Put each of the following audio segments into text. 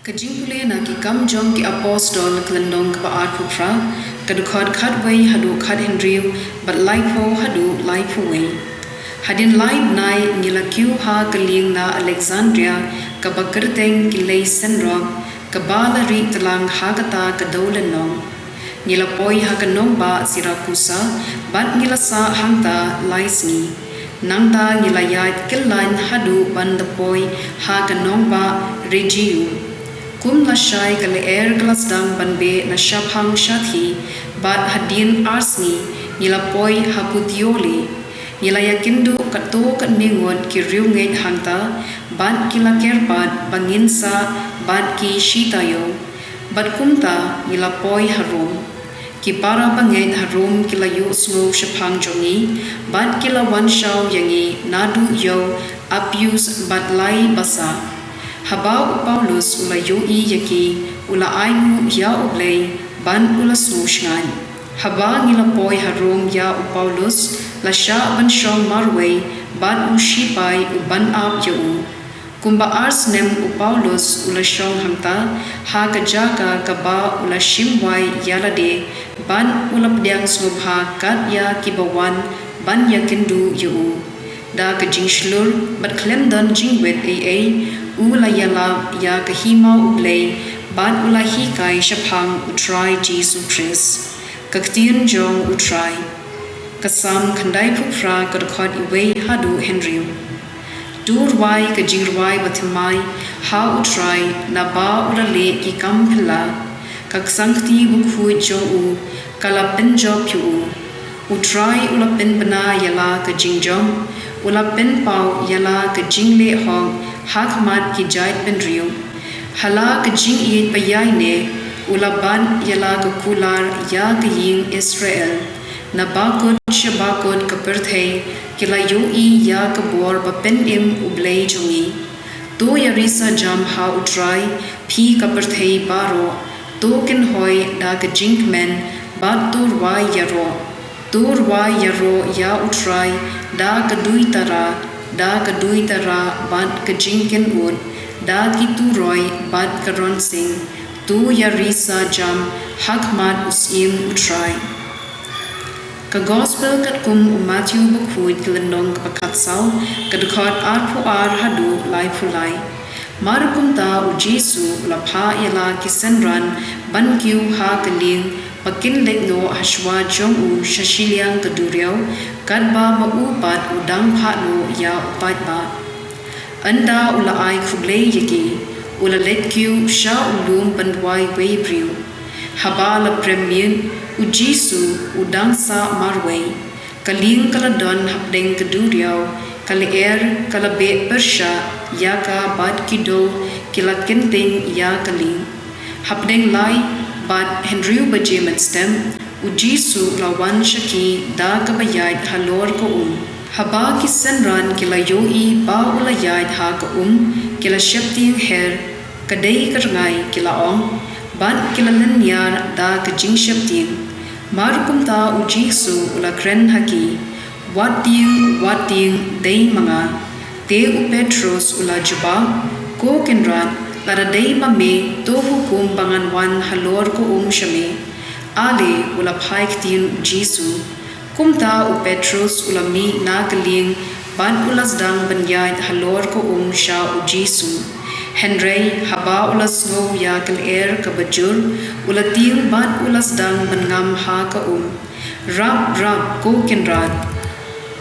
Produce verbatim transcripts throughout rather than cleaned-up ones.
Ka jingpule na Ki Kam jong ki Apostol, ka lynnong kaba arphew phra, ka dkhot khatwei haduh khathynriew, bad laiphew haduh laiphew wei. Hadien lai bnai ngi la kiew ha ka lieng na Alexandria, kaba kyrteng Ki Lei Synrop, kaba la rieh tlang ha kata ka dewlynnong. Ngi la poi ha ka nongbah Sirakusa, bad ngi la sah hangta lai sngi. Nangta ngi la ïaid kyllain haduh ban da poi ha ka nongbah Regium. Kum lashai ka lyer ka la sdang ban beh na shaphang shathie, bad hadien ar sngi ngi la poi ha Puteoli. Ngi la ïakynduh katto katne ngut ki riewngeit hangta, bad ki la kyrpad ba ngin sah bad ki shi taïew. Bad kumta ngi la poi ha Rome. Ki para bangeit ha Rome ki la ïohsngew shaphang jong ngi, bad ki la wan shaw ïa ngi naduh ïew Appius bad lai ba sah. Haba u Paulus u la ïohi ïa ki, u la ainguh ïa U Blei, bad u la sngewsynei. Haba ngi la poi ha Rome ïa u Paulus, la shah ban shong marwei bad u shipai u ban ap ïa u. Kumba ar snem u Paulus u la shong hangta, ha ka jaka kaba u la shim wai ïa lade, bad u la pdiang sngewbha kat ïa kiba wan ban ïakynduh ïa u. Da ka jingshlur, bad khlem don jingwit ei ei, u la ïalap ïa ka hima U Blei, bad u la hikai shaphang U Trai Jisu Khrist. Ka ktien jong U Trai. Ka Salm khyndaiphew phra, ka dkhot iwei haduh hynriew. To rwai ka jingrwai bathymmai ha U Trai, naba u la leh ki kam phylla. Ka ksangkti bakhuid jong u ka la pynjop ïa u. U Trai u la pynbna ïa la ka jingjop, u la pynpaw ïa la ka jingleh hok ha khmat ki jaitbynriew. Ha la ka jingïeit ba ïaineh u la bat ïa la ka kular ïa ka ïing Israel. Na bakut sha bakut ka pyrthei ki la ïohi ïa ka bor ba pynim U Blei jong ngi. To ïarisa jam ha U Trai, phi ka pyrthei baroh, to kynhoi da ka jingkmen, bad to rwai ïaroh. To rwai ïaroh ïa U Trai da ka duitara, da ka duitara bad ka jingkynnoh, da ki turoi bad ka ronsing. To ïarisa jam ha khmat u syiem U Trai. Ka Gospel katkum u Mathaios bakhuid, ka lynnong kaba khatsaw, ka dkhot arphew ar haduh laiphew lai. Mar kumta u Jisu u la phah ïa la ki synran ban kiew ha ka lieng ba kin leit noh hashwa jong u sha shiliang ka duriaw, katba ma u pat u dang phah noh ïa u paidbah. Ynda u la ai khublei ïa ki, u la leit kiew sha u lum ban duwai wei briew. Haba la prem miet, u Jisu u dang sah marwei. Ka lieng ka la don hapdeng ka duriaw, ka lyer ka la beh pyrshah ïa ka bad ki dew ki la kynting ïa ka lieng. Hapdeng lai bad hynriew baje mynstep, u Jisu u la wan sha ki da kaba ïaid halor ka um. Haba ki synran ki la ïohi ba u la ïaid ha ka um, ki la sheptieng her, ka dei ka rngai, ki la ong, bad ki la lynñiar da ka jingsheptieng. Mar kumta u Jisu u la kren ha ki, wat tieng, wat tieng, dei ma nga. Te u Petros u la jubab, ko Kynrad, lada dei ma me, to hukum ba ngan wan halor ka um sha me. Ale, u la phai ktien u Jisu. Kumta u Petros u la mih na ka lieng bad u la sdang ban ïaid halor ka um sha u Jisu. Hynrei haba u la sngew ïa ka lyer kaba jur, u la tieng bad u la sdang ban ngam ha ka um. Rap, rap, ko Kynrad,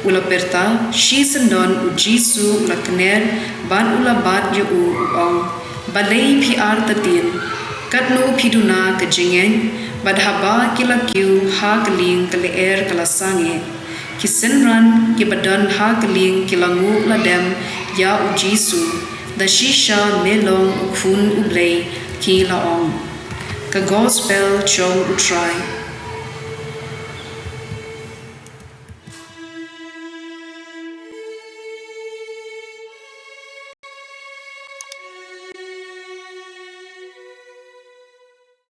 u la pyrta. Shisyndon u Jisu u la kner bad u la bat ïa u, u ong, balei phi artatien? Katno phi duna ka jingngeit? Bad haba ki la kiew ha ka lieng, ka lyer ka la sangeh. Ki synran kiba don ha ka lieng ki la nguh la dem ïa u Jisu. Da shisha me long u Khun U Blei, ki la ong. Ka Gospel jong U Trai.